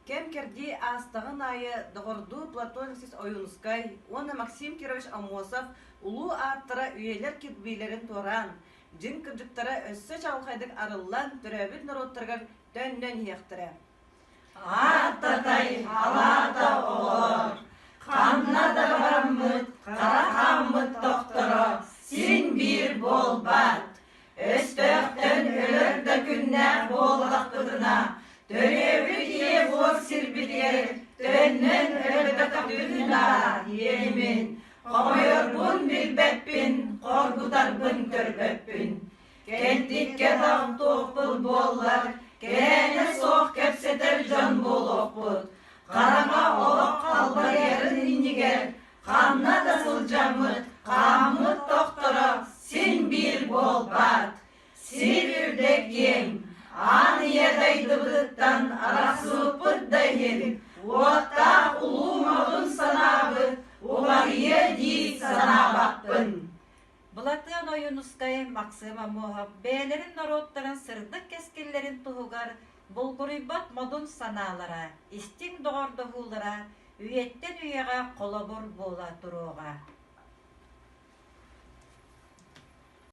Кэм-кэрдии аастаҕын аайы доҕордуу Платон Алексеевич Ойуунускай уонна Максим Кирович Аммосов улуу ааттара үйэлэр кирбиилэрин туораан, дьиҥ кырдьыктара өссө чаҕылхайдык арыллан төрөөбүт норуоттарыгар төннөн иһиэхтэрэ. Ааттатай алаата оҕолор, ханна да бараммыт, хара хааммыт тохторо син биир буолбат. Өстөөхтөн өлөр да күннээх буоллахпытына, төрүөбүт ийэ буор сирбитигэр төннөн өлбөтөхпүн да диэмин, хомойорбун билбэппин, хоргутарбын көрбөппүн. Кэнтиккэ тохтуохпут буоллар, кэрээнэ суох кэпсэтэр дьон буолуохпут. Хараҥа олох халбарыйарын иннигэр ханна да сылдьаммыт, хааммыт тохторо син биир буолбат. Сир үрдэ киэҥ, аан ийэ дойдубутуттан арахсыбыппыт да иһин, уоттаах улуу модун санаабыт уларыйыа дии санаабаппын. Былатыан Ойуунускай, Максим Аммосов бэйэлэрин норуоттарын сырдык кэскиллэрин туһугар булгуруйбат модун санаалара, истиҥ доҕордоһуулара үйэттэн үйэҕэ холобур буола туруоҕа.